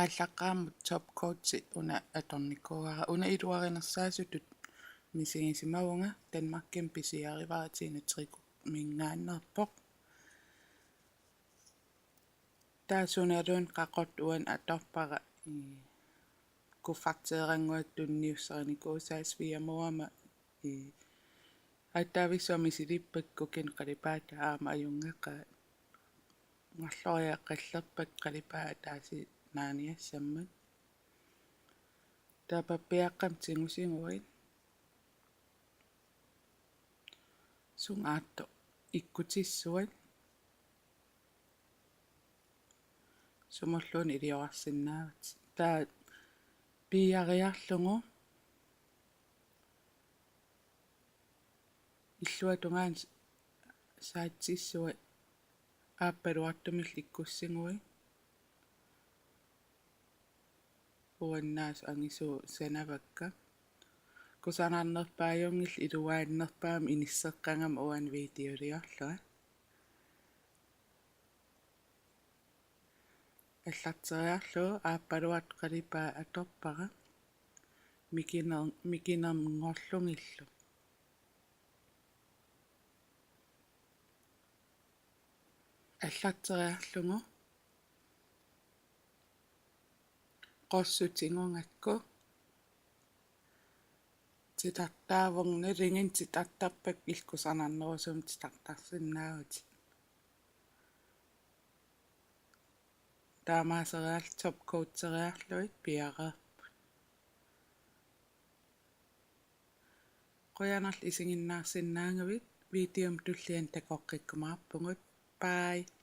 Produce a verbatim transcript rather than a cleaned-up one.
Aallaqqaammut top coat una atornikuuara, una iluarinersaasutut misigisimavunga. Danmarkimi pisiarivara, Tine Tricot-minngaanneerpoq. Taava sunaluunniit qaqortoq uani atorpara, ii, kufferteerannguaq tunniussarinikuusai svigermorama, ii, aatsaavissumik misilippakka kukinut qalipaataa aamma ajunngikkaat. Marloriaqqallerpakka qalipaat ataaseq naaniassammat. Taava pappiaqqamik tigusiguit. Sungaartoq ikkutissuat. Sumulluunniit iliorarsinnaavat. Taava piiariarlugu illuatungaani saatsissuat aappaluartumillu ikkussiguit. Uannaas angisuut sanavakka. Kusanarnerpaajunngillat, iluaannerpaamik inisseqqagama uani videoliorlunga. Allarteriarlugu aappaluartoq qalipaat atorpara. Mikiner-, mikinerngorlugillu. Allarteriarlugu qorsuk tigugakku titartaavunga, nalinginnaq titartarpakka, illit kusanarnerusumik titartarsinnaavutit. Taamaaseriarlugu top coateriarlugit piareerput. Qujanarlu isiginnaarsinnaagavit, videomut tulliani takoqqikkumaarpugut. Bye.